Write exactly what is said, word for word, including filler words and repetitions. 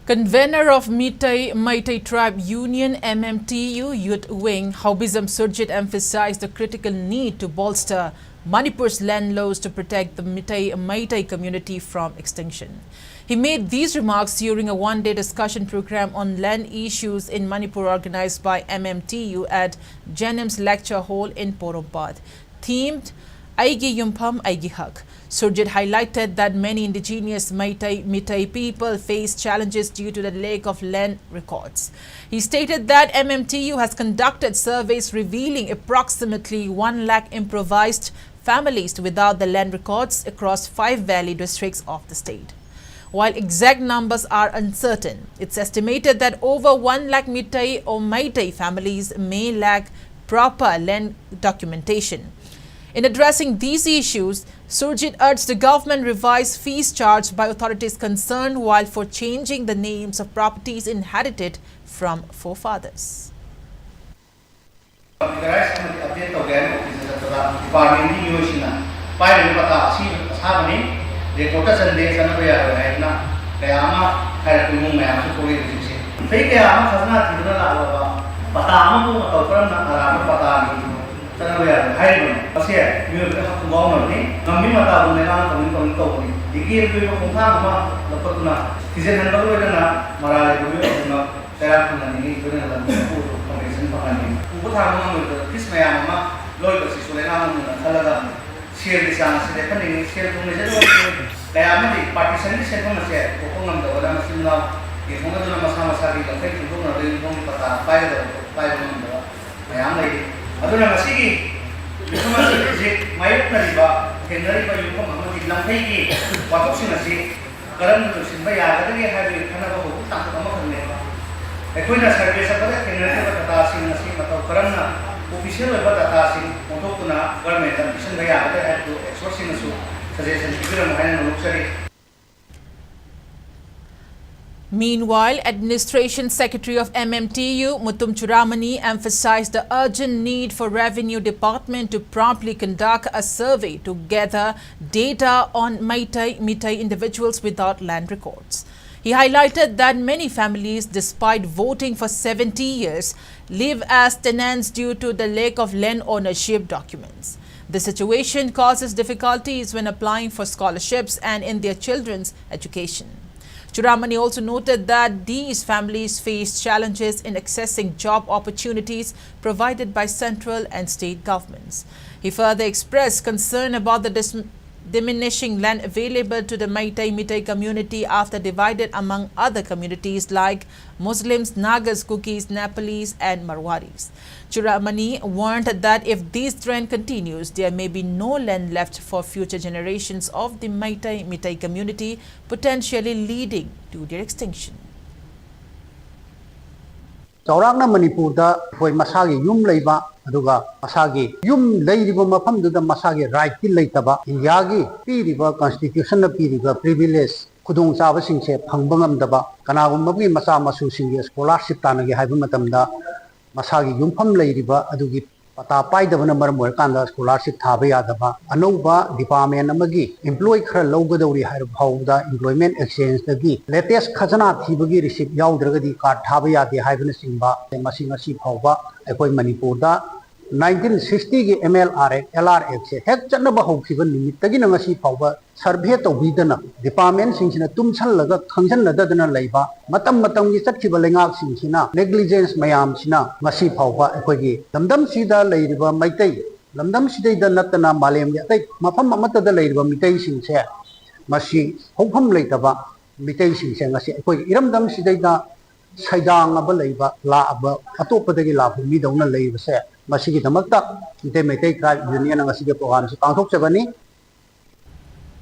Convener of Meitei, Meitei Tribe Union, M M T U Youth Wing, Haobijam Surjit emphasized the critical need to bolster Manipur's land laws to protect the Meitei, Meitei community from extinction. He made these remarks during a one-day discussion program on land issues in Manipur organized by M M T U at Jennings Lecture Hall in Porompat, themed Aigi Yumpham, Aigi Hak. Surjit highlighted that many indigenous Meitei, Meitei people face challenges due to the lack of land records. He stated that M M T U has conducted surveys revealing approximately one lakh improvised families without the land records across five valley districts of the state. While exact numbers are uncertain, it's estimated that over one lakh Meitei or Meitei families may lack proper land documentation. In addressing these issues, Surjit urged the government revise fees charged by authorities concerned while for changing the names of properties inherited from forefathers. Computerize ꯑꯃꯗꯤ update ꯇꯧꯒꯦ ꯍꯥꯏꯅ office ꯇ ꯆꯠꯄꯗ department ꯀꯤ ꯃꯤꯑꯣꯏꯁꯤꯡꯅ ꯄꯥꯏꯔꯤꯕ ꯄꯇꯥ ꯑꯁꯤ ꯑꯁꯥꯕꯅꯤ, record ꯇ ꯆꯟꯗꯦ, ꯆꯠꯅꯕ ꯌꯥꯔꯣꯏ ꯍꯥꯏꯗꯨꯅ ꯀꯌꯥ ꯑꯃ ꯍꯥꯏꯔꯛꯄ ꯏꯃꯨꯡ ꯃꯌꯥꯝꯁꯨ ꯊꯣꯛꯂꯛꯏ ꯍꯧꯖꯤꯛꯁꯦ꯫ ꯃꯤꯇꯩ ꯀꯌꯥ ꯑꯃ ꯈꯖꯅꯥ ꯊꯤꯗꯨꯅ ꯂꯥꯛꯂꯕ ꯄꯇꯥ ꯑꯃꯕꯨ ꯃꯇꯧ ꯀꯔꯝꯅ ꯑꯔꯥꯟꯕ ꯄꯇꯥꯒꯤ ꯆꯠꯅꯕ ꯌꯥꯔꯣꯏ ꯍꯥꯏꯔꯤꯕꯅꯣ? ꯃꯁꯤ ꯃꯤꯑꯣꯏꯕꯒꯤ ꯍꯛ ꯈꯣꯡꯒꯥꯎꯅꯕꯅꯤ꯫ ꯉꯝꯃꯤ ꯃꯇꯥꯒꯨꯝ ꯂꯩꯉꯥꯛꯅ ꯇꯧꯅꯤꯡ ꯇꯧꯅꯤꯡ ꯇꯧꯕꯅꯤ꯫ ꯂꯤꯒꯦꯜꯒꯤ ꯑꯣꯏꯕ ꯈꯣꯡꯊꯥꯡ ꯑꯃ ꯂꯧꯈꯠꯇꯨꯅ ꯊꯤꯖꯤꯟꯍꯟꯕꯒ ꯂꯣꯏꯅꯅ ꯃꯔꯥꯜ ꯂꯩꯕ ꯃꯤꯑꯣꯏ ꯈꯨꯗꯤꯡꯃꯛ ꯆꯩꯔꯥꯛ ꯐꯪꯍꯟꯅꯤꯡꯏ, ꯂꯣꯏꯅꯅ ꯂꯝꯕꯤ ꯊꯣꯛꯄ compensation ꯐꯪꯍꯟꯅꯤꯡꯏ꯫ ꯎꯕ ꯊꯥꯡꯕ ꯉꯝꯂꯣꯏꯗꯕ fees ꯃꯌꯥꯝ ꯑꯃ ꯂꯧꯔꯤꯕ ꯑꯁꯤꯁꯨ ꯂꯩꯉꯥꯛꯅ ꯃꯨꯟꯅ ꯈꯜꯂꯒ ꯁꯦꯜꯒꯤ ꯆꯥꯡ ꯑꯁꯤ ꯂꯦꯞꯍꯟꯅꯤꯡꯏ꯫ ꯁꯦꯜ ꯊꯨꯝ ꯂꯩꯖꯗꯕ ꯃꯤꯑꯣꯏ ꯀꯌꯥ ꯑꯃꯗꯤ partition ꯒꯤ ꯁꯦꯟꯐꯝ ꯑꯁꯦ ꯄꯨꯊꯣꯛꯄ ꯉꯝꯗꯕꯅ ꯃꯆꯤꯟ ꯃꯅꯥꯎ ꯌꯦꯟꯊꯣꯛꯅꯗꯨꯅ ꯃꯁꯥ ꯃꯁꯥꯒꯤ ꯂꯝꯈꯩ ꯈꯟꯗꯣꯛꯅꯔꯒ ꯌꯨꯝꯊꯣꯡꯒꯤ ꯄꯇꯥ ꯄꯥꯏꯒꯗꯕ ꯄꯥꯏꯕ ꯉꯝꯗꯕ ꯃꯌꯥꯝ ꯂꯩꯔꯤ꯫ ꯑꯗꯨꯅ ꯉꯁꯤꯒꯤ ꯃꯤꯐꯝ ꯑꯁꯤ ꯍꯧꯖꯤꯛ ꯃꯥꯌꯣꯛꯅꯔꯤꯕ, ꯊꯦꯡꯅꯔꯤꯕ ꯌꯨꯝꯐꯝ ꯑꯃꯗꯤ ꯂꯝꯈꯩꯒꯤ ꯋꯥꯊꯣꯛꯁꯤꯡ ꯑꯁꯤ ꯀꯔꯝꯅ ꯂꯣꯏꯁꯤꯟꯕ ꯌꯥꯒꯗꯒꯦ ꯍꯥꯏꯕꯒꯤ ꯈꯟꯅꯕ ꯍꯧꯕꯒꯤ ꯇꯥꯡꯀꯛ ꯑꯃꯈꯛꯅꯦꯕ꯫ ꯑꯩꯈꯣꯏꯅ survey ꯆꯠꯄꯗ ꯊꯦꯡꯅꯔꯤꯕ data ꯁꯤꯡ ꯑꯁꯤ ꯃꯇꯧ ꯀꯔꯝꯅ official ꯑꯣꯏꯕ data ꯁꯤꯡ ꯑꯣꯟꯊꯣꯛꯇꯨꯅ government ꯇ ꯄꯤꯁꯤꯟꯕ ꯌꯥꯒꯗꯒꯦ ꯍꯥꯏꯕꯗꯨ expert ꯁꯤꯡꯅꯁꯨ suggestion ꯄꯤꯕꯤꯔꯝꯃꯨ ꯍꯥꯏꯅ ꯅꯣꯡꯂꯨꯛꯆꯔꯤ꯫ Meanwhile, Administration Secretary of M M T U, Muttum Churamani, emphasized the urgent need for Revenue Department to promptly conduct a survey to gather data on Meitei, Meitei individuals without land records. He highlighted that many families, despite voting for seventy years, live as tenants due to the lack of land ownership documents. The situation causes difficulties when applying for scholarships and in their children's education. Chudamani also noted that these families face challenges in accessing job opportunities provided by central and state governments. He further expressed concern about the dis- diminishing land available to the Meitei Meitei community after divided among other communities like Muslims, Nagas, Kukis, Nepalis, and Marwaris. Chudamani warned that if this trend continues, there may be no land left for future generations of the Meitei Meitei community, potentially leading to their extinction. ꯆꯥꯎꯔꯥꯛꯅ ꯃꯅꯤꯄꯨꯔꯗ ꯑꯩꯈꯣꯏ ꯃꯁꯥꯒꯤ ꯌꯨꯝ ꯂꯩꯕ, ꯑꯗꯨꯒ ꯃꯁꯥꯒꯤ ꯌꯨꯝ ꯂꯩꯔꯤꯕ ꯃꯐꯝꯗꯨꯗ ꯃꯁꯥꯒꯤ ꯔꯥꯏꯠꯇꯤ ꯂꯩꯇꯕ, ꯏꯟꯗꯤꯌꯥꯒꯤ ꯄꯤꯔꯤꯕ, ꯀꯟꯁꯇꯤꯇ꯭ꯌꯨꯁꯟꯅ ꯄꯤꯔꯤꯕ ꯄ꯭ꯔꯤꯚꯤꯂꯦꯖ, ꯈꯨꯗꯣꯡꯆꯥꯕꯁꯤꯡꯁꯦ ꯐꯪꯕ ꯉꯝꯗꯕ, ꯀꯅꯥꯒꯨꯝꯕꯒꯤ ꯃꯆꯥ ꯃꯁꯨꯁꯤꯡꯒꯤ ꯁ꯭ꯀꯣꯂꯥꯔꯁꯤꯞ ꯇꯥꯟꯅꯒꯦ ꯍꯥꯏꯕ ꯃꯇꯝꯗ ꯃꯁꯥꯒꯤ ꯌꯨꯝꯐꯝ ꯂꯩꯔꯤꯕ ꯑꯗꯨꯒꯤ ꯄꯇꯥ ꯄꯥꯏꯗꯕꯅ ꯃꯔꯝ ꯑꯣꯏꯔꯀꯥꯟꯗ ꯁ꯭ꯀꯣꯂꯥꯔꯁꯤꯞ ꯊꯥꯕ ꯌꯥꯗꯕ, ꯑꯅꯧꯕ ꯗꯤꯄꯥꯔꯠꯃꯦꯟ ꯑꯃꯒꯤ ꯏꯝꯄ꯭ꯂꯣꯏ ꯈꯔ ꯂꯧꯒꯗꯧꯔꯤ ꯍꯥꯏꯔꯕ ꯐꯥꯎꯕꯗ ꯏꯝꯄ꯭ꯂꯣꯏꯃꯦꯟ ꯑꯦꯛꯁꯆꯦꯟꯖꯇꯒꯤ ꯂꯦꯇꯦꯁ ꯈꯖꯅꯥ ꯊꯤꯕꯒꯤ ꯔꯤꯁꯤꯞ ꯌꯥꯎꯗ꯭ꯔꯒꯗꯤ ꯀꯥꯔꯗ ꯊꯥꯕ ꯌꯥꯗꯦ ꯍꯥꯏꯕꯅꯆꯤꯡꯕ, ꯃꯁꯤ ꯉꯁꯤ ꯐꯥꯎꯕ ꯑꯩꯈꯣꯏ ꯃꯅꯤꯄꯨꯔꯗ ꯅꯥꯏꯟꯇꯤꯟ ꯁꯤꯛꯁꯇꯤꯒꯤ ꯑꯦꯝ ꯑꯦꯜ ꯑꯥꯔ ꯑꯦꯛ, ꯑꯦꯜ ꯑꯥꯔ ꯑꯦꯛꯁꯦ ꯍꯦꯛ ꯆꯠꯅꯕ ꯍꯧꯈꯤꯕ ꯅꯨꯃꯤꯠꯇꯒꯤꯅ ꯉꯁꯤ ꯐꯥꯎꯕ ꯁꯔꯚꯦ ꯇꯧꯕꯤꯗꯅ, ꯗꯤꯄꯥꯔꯠꯃꯦꯟꯁꯤꯡꯁꯤꯅ ꯇꯨꯝꯁꯜꯂꯒ ꯈꯪꯖꯟꯅꯗꯗꯅ ꯂꯩꯕ, ꯃꯇꯝ ꯃꯇꯝꯒꯤ ꯆꯠꯈꯤꯕ ꯂꯩꯉꯥꯛꯁꯤꯡꯁꯤꯅ ꯅꯦꯒ꯭ꯂꯤꯖꯦꯟꯁ ꯃꯌꯥꯝꯁꯤꯅ ꯉꯁꯤ ꯐꯥꯎꯕ ꯑꯩꯈꯣꯏꯒꯤ ꯂꯝꯗꯝꯁꯤꯗ ꯂꯩꯔꯤꯕ ꯃꯩꯇꯩ, ꯂꯝꯗꯝꯁꯤꯗꯩꯗ ꯅꯠꯇꯅ ꯃꯥꯂꯦꯝꯒꯤ ꯑꯇꯩ ꯃꯐꯝ ꯑꯃꯠꯇꯗ ꯂꯩꯔꯤꯕ ꯃꯤꯇꯩꯁꯤꯡꯁꯦ, ꯃꯁꯤ ꯍꯧꯐꯝ ꯂꯩꯇꯕ ꯃꯤꯇꯩꯁꯤꯡꯁꯦ ꯉꯁꯤ ꯑꯩꯈꯣꯏꯒꯤ ꯏꯔꯝꯗꯝꯁꯤꯗꯩꯗ ꯁꯩꯗꯥꯡꯉꯕ ꯂꯩꯕ, ꯂꯥꯛꯑꯕ, ꯑꯇꯣꯞꯄꯗꯒꯤ ꯂꯥꯛꯄ ꯃꯤꯗꯧꯅ ꯂꯩꯕꯁꯦ, ꯃꯁꯤꯒꯤꯗꯃꯛꯇ ꯃꯤꯇꯩ ꯃꯩꯇꯩ ꯇ꯭ꯔꯥꯏꯕ ꯌꯨꯅꯤꯌꯟꯅ ꯉꯁꯤꯒꯤ ꯄ꯭ꯔꯣꯒ꯭ꯔꯥꯝꯁꯤ ꯄꯥꯡꯊꯣꯛꯆꯕꯅꯤ꯫